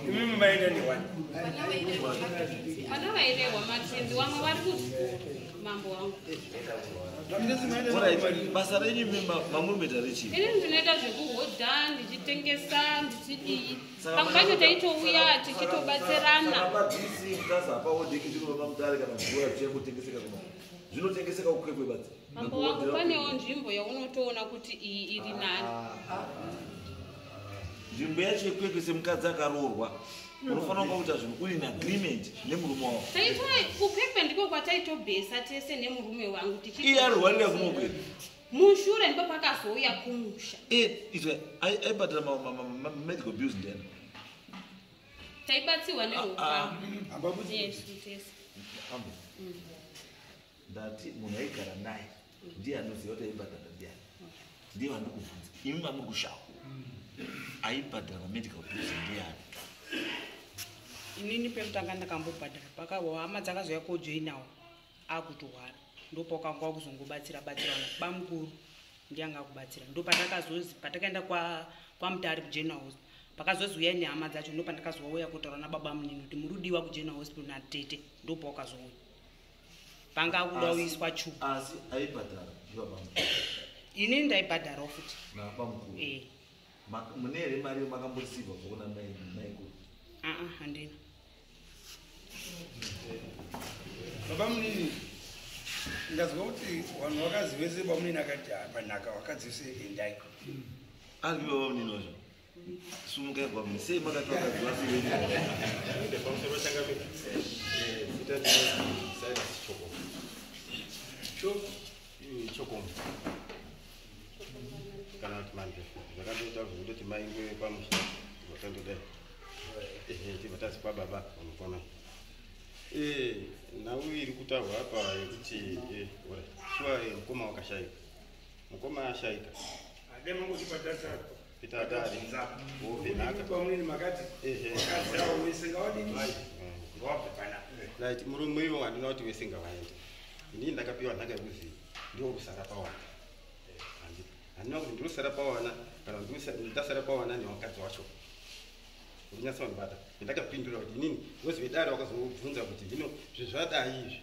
Imimi maenda newani. Vana vairehwa matsinzi, vamwe vari kuzvikoro, mambo wangu. Alright, basa renyu imi mamurume rechii? Ini ndinoita zvekuhodha, ndichitengesa, ndichidii. Pamwe pacho taitouya tichitobatsirana. Saka mutasa hapaodheki zvinova mutare kana mvura zvichiengotengeseka kuma zvinotengeseka kuKwekwe badzi? Mambo wangu, panewo nzvimbo yaunotoona kuti iyi iri nani. Nzvimbo yacho yeKwekwe, semukadzi akaroorwa unofanira kunga kuita zvinhu uri in agreement nemurume wako. Taito kuKwekwe ndiko kwataitobhesa tese nemurume wangu. Iye arwarira kunokwekwe? Mushure ndipo pakazouya kumusha. Izwe aibhadhara medical bills ndiani? Taibatsiwa neukama. Yesu tese. Ndati munhu aigara naye ndiye anoziva kuti aibhadhara ndiani. Ndiye wandikubvunza. Imi mamuri kushawa. Aibhadhara medical bills ndiani? Inini pekutanga ndakambobhadhara pakawa hama dzakazouya kojoinawo akutorwara. Ndopakanga kuzongobatsira batsirana bamukuru ndiye anga kubatsira. Ndopatakazozi patakaenda kwaMutare kuGeneral Hospital pakazozi uyai nehama dzacho ndopandakazouya kutaura nababa munini kuti muri kudiwa kuGeneral Hospital natete ndopawakazouya. Panga akuda kuiswa chupa. Asi aibhadhara ndibaba mukuru. Inini ndaibhadharawo futi. Nababa mukuru. Eh. Mune here mari makamboreceiva kubva kuna maikuru? Handina. Baba munini ndazwa kuti vanhu vakazi vese bamunini akati panhaka vakadzi vese endai. Ari baba munini wacho. Sumukai baba munini. Sei makati vakadzi vese endai? Pamusoro changamire. Zita ndinonzi Silas Chokomo. Chokomo. Kana kuti manje zvakandoita zvekutoti mainge pamusha zvakandodai. Tibva tazipa baba vanokwana. Nhau iri kutaurwa apa yekuti shuwa mukoma wakashaika. Mukoma ashaika. Right, murume iwo handina kuti wese ngavaende. Inini ndakapiwa nhaka yekuzi ndiwo kusara pawana. Handina kuti ndirosara pawana kana ndasara pawana nevakadzi wacho. Ndinyatsonibata. Ndakapindura kuti inini ngozi vedare wakazobvunza kuti hino zvezvadai izvi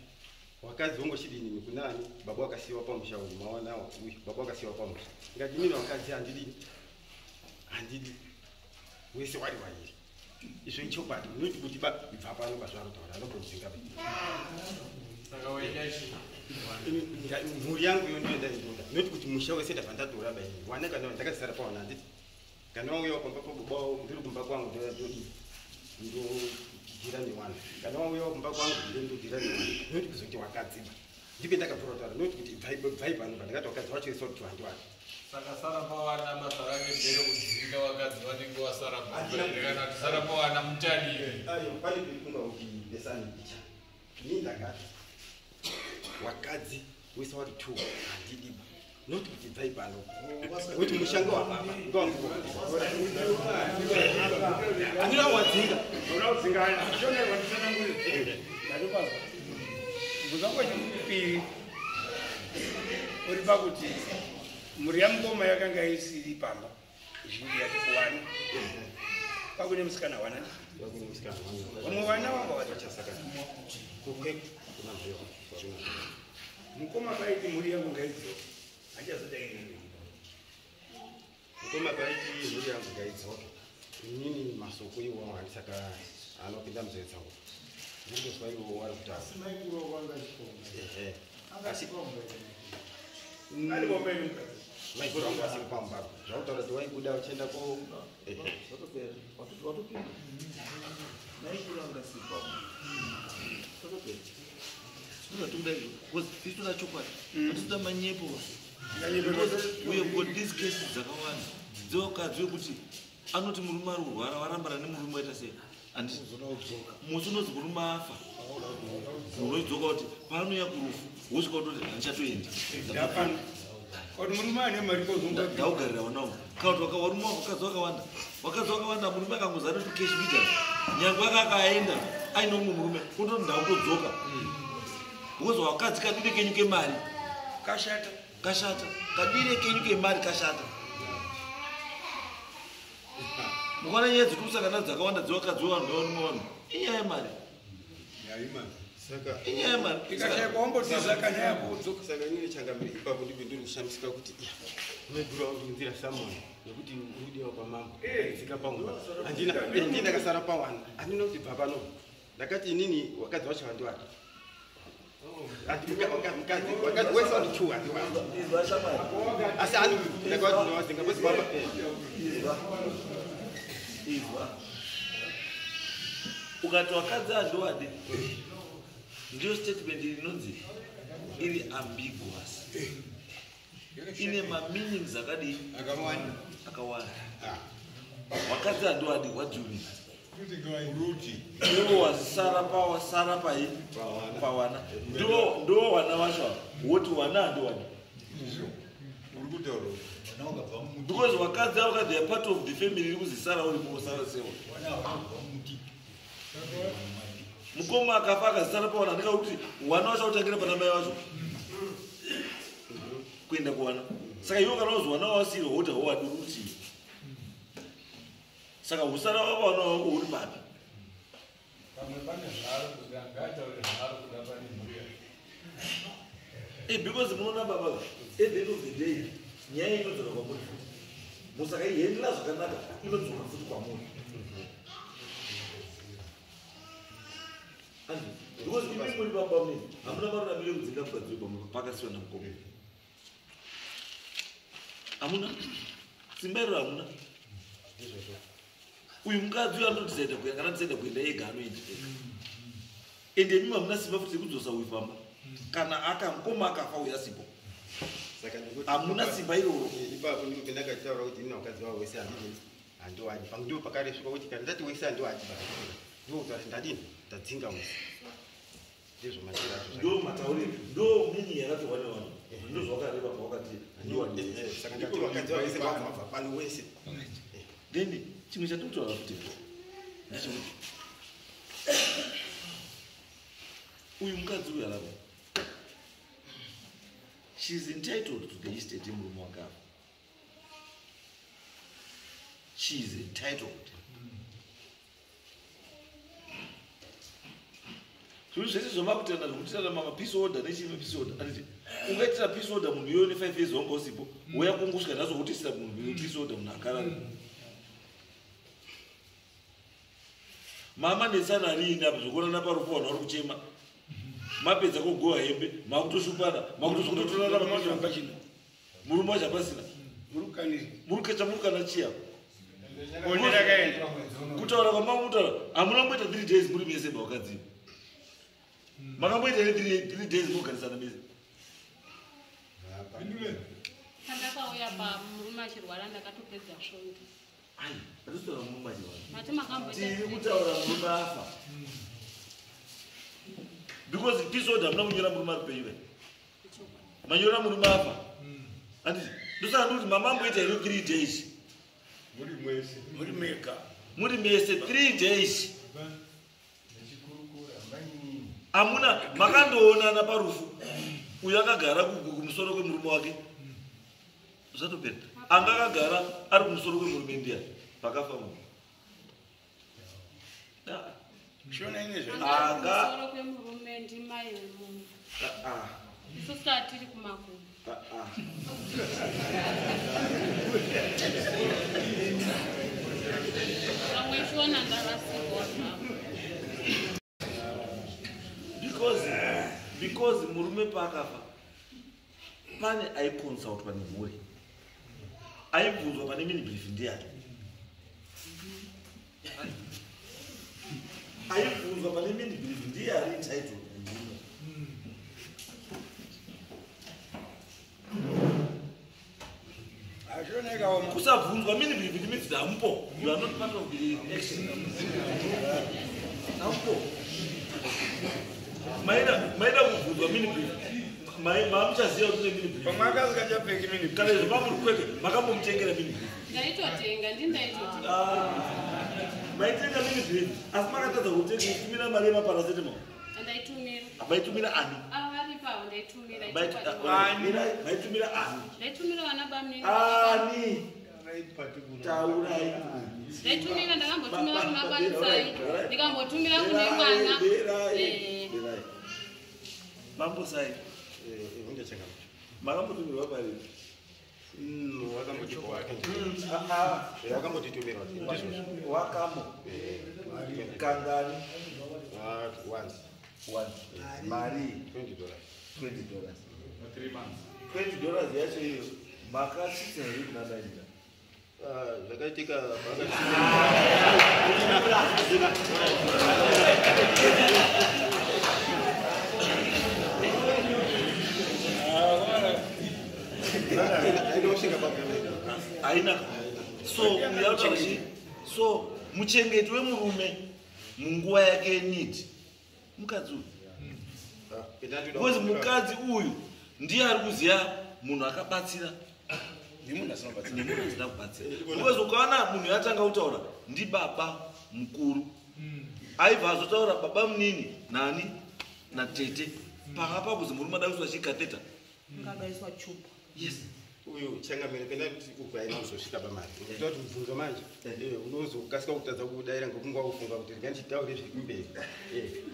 wakadzi wongochidini kunani baba wakasiyiwa pamusha uyu mawanawo uyu baba wakasiyiwa pamusha. Ndikati inini wakadzi handidini handidi wese wari wairi. Izvo ichokwadi unoti kuti ibva pano pazvaanotaura anombodzinga be. Saka waida chii? Mhuri yangu iyo ndiyo ndaindoda. Noti kuti musha wese ndabva ndatora ba ini. Wana kana ndakazara pawana handiti. Kana wauya kumba kwababa ndiri kumba kwangu ndodii ndogira newana. Kana wauya kumba kwangu ndogira newana. Noti kuzoti wakadziba. Ndipe ndakabvura kutaura noti kuti bvai pano ndakati wakadzi wacho wese kuti handiwani. Saka sara pawana basa rake nderekudzinga vakadzi vanenge vasara pamba kana kuti sara pawana mutariri. Ayo pane peifunga kuti besani picha. Ini ndakati wakadzi wese wari two handidiba. Noti kuti bvai pano. Kuti mushanga wababa ngawangu. Handina wadzinga. Unoda kudzinga shona wanditsanangurira. Ndatopazwa. Mubvunzo wangu wechipiri uri pakuti mhuri yamukoma yakanga isiri pamba zhinji yacho kuwana. Kwakune musikana wana. Vamwe vana vanga vachasaka. Mukoma paiti mhuri yangu ngaidzoke. Handichazoda inini. Mukoma paiti mhuri yangu ngaidzoke. Inini masoko iwo handisaka anopinda munzeve dzangu. Ndinotozwa iwo wari kutaura. Asi maikuru wanga achikomba. Asi Ari bomba iri mukadzi. Maikuru wangu asiri pamba. Zvakutaura kuti waibuda uchienda ko. Zvatopera. Watopinda. Maikuru anga asiri pamba. Zvatopera. Zvinotoda izvo. Because isu toda chokwadi. Hatitoda manyepo. Because we have got these cases dzakawanda. Dzevakadzi vekuti anoti murume ari kurwara warambana nemurume waita sei. Handiti musi unonzi murume afa. Unoidzoka kuti paanouya kurufu wosvika kutoti handichatoendi. Kuti murume ane mari kozonga. Ndaugarira wanawo. Kana kuti varume vakadzi vakawanda. Vakadzi vakawanda murume akangozara kuti cash meters. Nyangwe akaenda aine umwe murume kutoti ndakutodzoka. Because wakadzi kadire kenyu kemari. Kashata. Kashata. Kadire kenyu kemari kashata. Mukaona nyaya dziri kusangana dzakawanda dzevakadzi vevanhu nevarume vanhu. Inyaya yemari. Saka inyaya yemari. Ikashayikwa wambotiza kanyaya yako. Saka inini changamire ipapo ndipo ndiri kushamisika kuti iya maiguru wangu nzira samoni nekuti uri kwamambo. Tsika pangu. Handina ndini ndakasara pawana. Handina kuti bva pano. Ndakati inini wakadzi wacho handiwadi. Mukadzi wese wandichuwa handiwadi. Asi ndakati ndinowadzinga kwese baba. Izwa. Ukati wakadzi handiwadi. Ndiyo statement inonzi iri ambiguous. Ine mameanings akadii? Akawanda. Wakadzi handiwadi, what do you mean? Iwo wasara pawasara pai pawana. Ndo wana wacho ava. Woti wana handiwadi. Because wakadzi avo they are part of the family iri kuzisara uri muosara sewa. Mukoma akafa akazisara pawana ndika kuti wana wacho utangira pana mai wacho. Kuenda kuwana. Saka iwe kana uzowana wasiri woti howadi kuti. Saka usara wawana wako uri papi? Pamwe pane zvaari kuda, ngaataure zvaari kuda pane mhuri yake. Because munoona baba, at the end of the day, nyaya inodzoka kwamuri futi. Musakaihendla zvakanaka, inodzoka futi kwamuri. Because imi muri baba mune, hamuna maruramiro ekudzinga mukadzi wepamwe pakasiwa namukoma. Hamuna? Simba iro hamuna? Uyu mukadzi uyu anodecide kuenda, kana adecide kuenda ega anoenda ega. Ende imi hamuna simba futi rekudzosa uyu pamba. Kana akamukoma akafa uyu asipo. Hamuna simba iroro. Ipapo ndipo ndakataura kuti ini vakadzi vavo wese handiwadi. Pangu ndipo pakaresvika kuti kana ndati wese handiwadi ndipo kuti ndadini ndadzinga wese. Ndizvo matiro acho. Ndo matauriro, ndo mini yakatowana vanhu. Ndo zvawakareva pawakati handiwadi. Saka ndati vakadzi vavo wese vabva pano wese. Then chimwe chatinotaura futi ndechekuti uyu mukadzi uyu arapa. She is entitled to the estate yemurume wake apa. She is entitled. Zvinhu zvese zvamakutenda zvekutirana mama peace order nechimwe peace order. Anditi ungaitira peace order munhu iyoyo ne5 years wanga usipo, wouya kungosvika nhasi wokutisira munhu peace order munhu akarara. Mama netsana riini apa zvekuonana parufu vanhu vari kuchema. Mapedza kugowa hembe, makutoshupana, makutotorana pachina. Murume wacho hapasina. Murukacha murukana chiya. Kutaura kwamamutaura, hamuna kumboita 3 days muri mese vakadzi. Makamboita here 3 days mugarisana mese? Pandakauya pa murume achirwara ndakatopedza svondo. Ai, hatisi murume achirwara. Mati makamboita Tiri kutaura murume afa. Because peace order hamuna kunyora murume ari penyu. Manyora murume afa. Handiti ndosaka ndikuti mama amboita here 3 days. Muri mwese. Muri mega. Muri mese 3 days. Amuna makandoonana parufu. Uyu akagara kumusoro kwemurume wake. Zvatopera. Anga akagara ari kumusoro kwemurume ndiani pakafa munhu. Shona ine zve. Anga kumusoro kwemurume ndimai vemunhu. Isusu tatiri kumakumbo. Pamwe shona ndarasikwa zvavo. Because murume paakafa pane aiconsultwa nemhuri. Aibvunzwa pane mini brief ndiani. Aibvunzwa pane mini brief ndiye ari entitled murume. Kusabvunzwa mini brief it means hampo. You are not part of the action. Hampo. Maida kubvunzwa mini brief. Mamuchaziva kuti mini brief. Pamwe akasingachapfeki mini brief. Kana izvo mamuri kwete makambomutengera mini brief. Ndaitotenga, ndindaitotenga. Maitenga mini brief asi makatadza kutenga kutumira mari yemaparacetamol. Ndaitumira. Maitumira ani? Ava varipo avo ndaitumira. Maitumira ani? Ndaitumira vana bamnini. Ani? Taurai. Ndaitumira ndakambotumira kuna Banisai, ndikambotumira kune mwana. Mambo Sai. Makambotumirwa mari? Wakambotipa wake. Wakambotitumira ndizvozvo. Wakamo. Kangani? Once. Once. Mari? $20. $20. 3 months. $20 yacho iyo makasvitsa here kuna Dainja? Zvakaitika Haina. So uyautaura chi? So muchengeti wemurume munguva yake yeneed mukadzi uyu. Because mukadzi uyu ndiye ari kuziva munhu akabatsira nemunhu asina kubatsira. Nemunhu asina kubatsira. Because ukaona munhu yatanga kutaura ndibaba mukuru. Aibva azotaura baba munini nani natete. Panga pakuzi murume ada kuiswa chikateta. Ngadaiswa chupa. Yes. Uyu changamire penda kuti uku haina kuzosvika pamari. Unoita kuti mubvunzo manje unozokasika kutadza kudaira ngekunga wakufunga kuti regai ndichitaure zviri kumberi.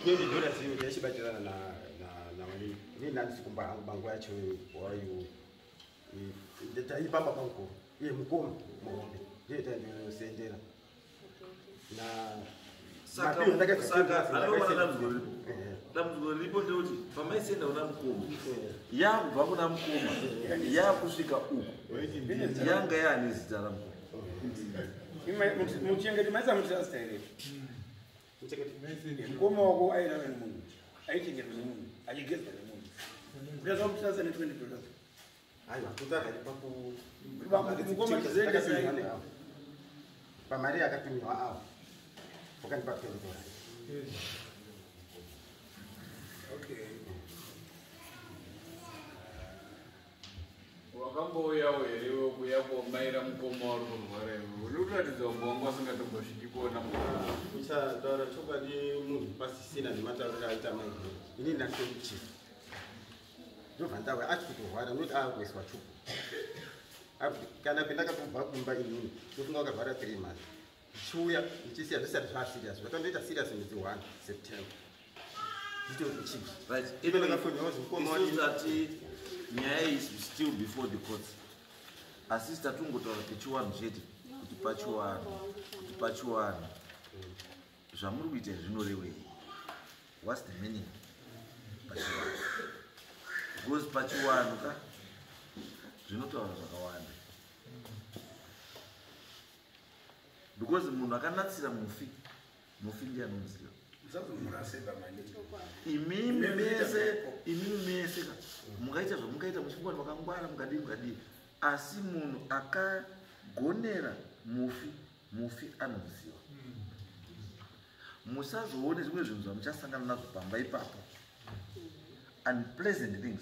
$20 iyo taichibatirana namanini. Inini ndandisi kumba hangu bangu yacho wayo. Taipa baba mukuru. Iye mukoma muhombe. Ndiye taindosendera. Na Saka anoona dambudziko riripo. Dambudziko riripo ndekuti pamaisenda kuna mukoma yakubva kuna mukoma yakusvika uku yanga yaane zita ramukoma. Muchengeti maisa mutrasta here? Mukoma wako airara nemunhu, aichengetwa nemunhu, achigezwa nemunhu. Kutadza kumutrasta ne$20. Aiwa, kutanga paku Mukoma chizoendesa pamari yakatumiwa avo. Wakandipa $20. Okay. Wakambouyawo here iwe kuuya komaira mukoma wari kurwara iwe? Uri kuratidza umbo wangu asingatombosviki kuona mukoma. Uchataura chokwadi munhu pasisina nematauriro aita mai. Inini ndatokuchisa. Ndobva ndauya ati kutorwara noti aakuiswa chupa. Kana pendakatobva kumba inini ndofunga wakarwara 3 months. Ndichiuya ndichisiya zvisati zvaserious. Zvatandoita serious mwedzi 1 September. Right. Isusu tati nyaya is still before the courts. Asi tatungotaura pechiwanhu chete kuti pachiwanhu zvamuri kuita zvinorevei. What's the meaning? Pachiwanhu. Because pachiwanhu ka zvinotaura zvakawanda. Because munhu akanatsira mufi, mufi ndiye anomuziva. Imimi mese mungaita zvamungaita muchifunga kuti makangwara mukadii mukadii, asi munhu akagonera mufi, mufi anomuziva. Musazoone zvimwe zvinhu zvamuchasangana nazvo pamba ipapo. Unpleasant things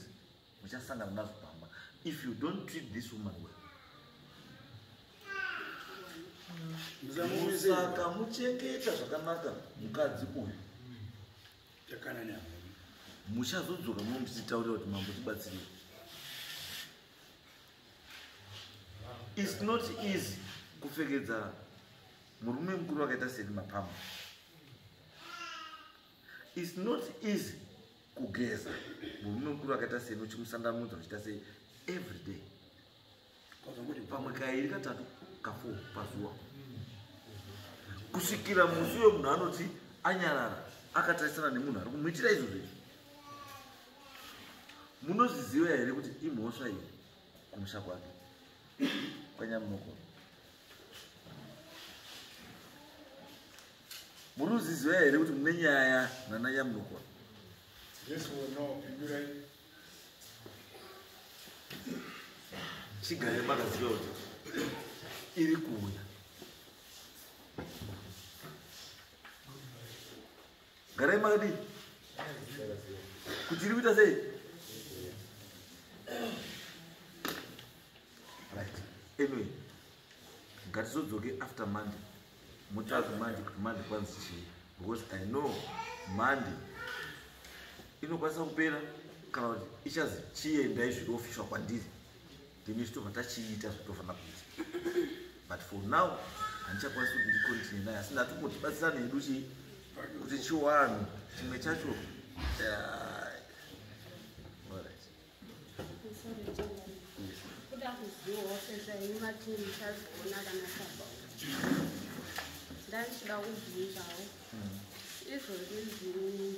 muchasangana nazvo pamba if you don't treat this woman well. Musaka muchengeta zvakanaka mukadzi uyu. Muchazodzoka munomuchitaurira kuti mambo tibatsirei. It's not easy kupfekedza murume mukuru akaita seni mapamwe. It's not easy kugeza murume mukuru akaita seni uchimusandamudza uchiita sei every day. Pamwe kairi katatu ka4 pazuva. Kusvikira musi uyo munhu anoti anyarara akatarisana nemunhu ari kumuitira izvozvo izvi. Munozviziva here kuti imhosva iyi kumusha kwake kwanyamunokoro? Munozviziva here kuti mune nyaya nana Nyamunokoro? Yes or no, pindurai. Chigare makaziva kuti iri kuuya. Garai makadii? Kuti iri kuita sei? Right. Anyway, ngatizodzoke after Monday. Mutaura Monday kuti Monday kwanzi chii? Because I know Monday inokwanisa kupera kana kuti ichazi chiendai zviri official kwandiri. Then isu tachiita zvatofanira kuita. But for now, handichakwanisi kuti ndicontinue naye, asi ndatongotibatsirana hedu chii kuti chiwanhu chimwe chacho. Alright. Kuda kuzivawo sezvaini mati muchazoona kana tabva. Ndandichida kubvunzawo. Izvozvi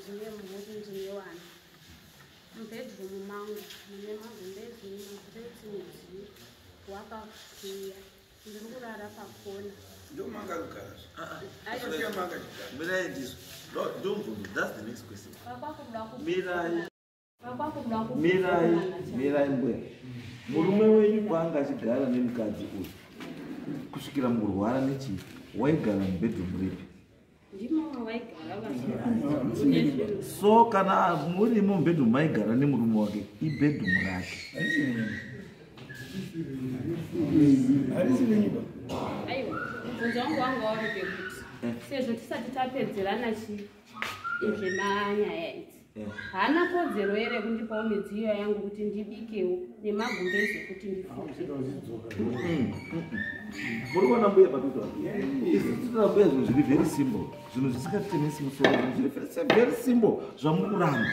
ndine mhuri, ndine vana. Mubedroom mangu mune magumbezi, mapuretsi nedziyo wakakiya. Ndiri kurara pakona. Ndomanga kugara. Mirai ndizvo. Ndomubvunzo. That's the next question. Mirai. Mirai, mirai mbuya. Murume wenyu kwaanga achigara nemukadzi uyu. Kusvikira mukurwara nechii, waigara mubedroom ripi? Ndimo waigara vanhu. So kana murimo mubedroom maigara nemurume wake, ibedroom rake. Harisi venyuba. Aiwa, mubvunzo wangu wanga uri pekuti sezvo tisati tapedzerana chi zvemanyaya idzi, haana kodzero here kundipawo midziyo yangu kuti ndibikewo nemagumbezi ekuti ndifuke? Muri kuona mbuya patuta? Isu tinoda mbuya zvinhu zviri very simple, zvinhu zvisingatemesi musoro, zvinhu zviri very simple zvamuri kuramba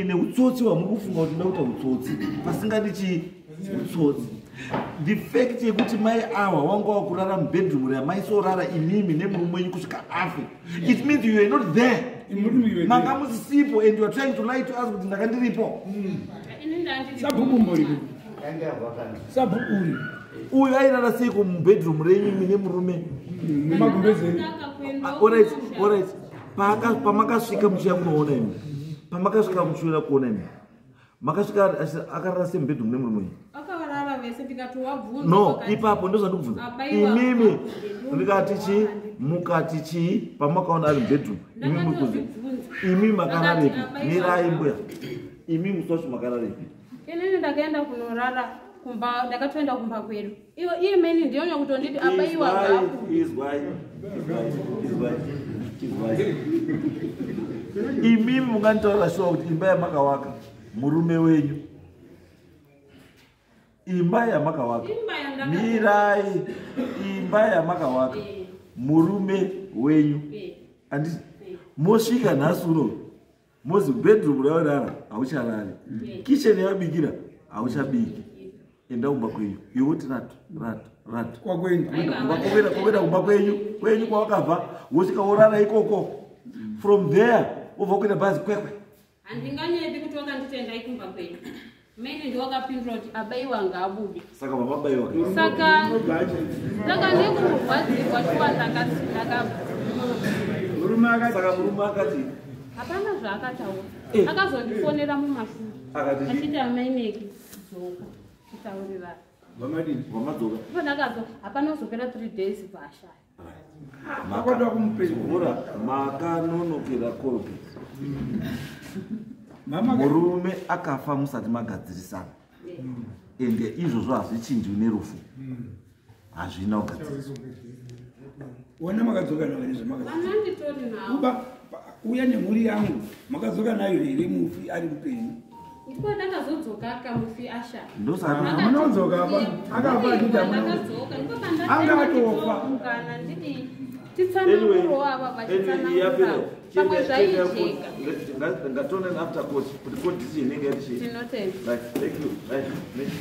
neutsotsi hwamuri kufunga kuti nda kuita utsotsi pasingadi chii utsotsi. The fact yekuti mai awa wanga wakurara mubedroom ramaisorara imimi nemurume wenyu kusvika afe, it means you were not there, manga musisipo, and you are trying to lie to us kuti ndanga ndiripo. Ini ndandiri. Sabhuku mbori, sabhuku uri. Uyu airara seiko mubedroom renyu imi nemurume? Nemagumbezi. Alright, pamakasvika muchiya kunoona imi, pamakasvika muchiuya kuona imi, makasvika akarara sei mubedroom nemurume wenyu? Akarara vese, ndikati wabvunza. No, ipapo ndozvandikubvunza. Abaiwa. Imimi ndikati chii, mukati chii pamakaona ari mubedroom imi muri kunze? Ndakatozvibvunza. Imi makararepi? Ndakati abaiwa. Mirai mbuya, imi musi wacho makararepi? Inini ndakaenda kunorara kumba, ndakatoenda kumba kwedu. Iwo iye meni ndiyonyo kutonditi abaiwa ngaku. Izwai, izwai, izwai, izwai. Imimi munganditaura shuwa kuti imba yamakawaka murume wenyu, imba yamakawaka, Imba yandaka- mirai, imba yamakawaka murume wenyu, handiti? Mosvika nhasi uno mozi bedroom raurara haucharari, kitchen yavabikira hauchabiki, enda kumba kwenyu. Iwe woti ratu ratu ratu. Kwakwenyu. Kwakuenda kumba kwenyu, kwenyu kwawakabva, wosvika worara ikoko. From there wobva kuenda bhazi Kwekwe. Handinganyepi kuti wakanditi endai kumba kwenyu. Meni ndiwakapindura kuti abaiwa ngaabude. Saka vamabaiwa. Saka nekurwadzirwa shuwa ndakabva. Saka murume akati? Hapana zvaakataura. Eh. Akazondifonera mumashure. Akati chii? Achiti amaineki dzoka titaurirana. Vamadini? Vamadzoka? Ipo ndakazo hapana kuzopera 3 days bvashaya. Akwada kumupedza. Mura makanonokera Colgate. Mama. Murume akafa musati magadzirisana, ende izvozvo hazvichinjwi nerufu, hazvina kugadziriswa. Wona makadzoka nayo here zvamakadzoka? Vana nditori navo. Uba uya nemhuri yangu makadzoka nayo here mufi ari mupenyu? Ndipo ndakazodzoka kamufi ashaya. Ndosaka. Hamuna kudzoka apa. Akafa achiti hamuna. Ndakadzoka ndipo. Anga atofa. Pandakana ndidii titsananguro ava vachitsanangura pamwe zvaijeka. Ngationani after court kuti court decision inenge yati chii. Tinotenda. Right, thank you. Right, next.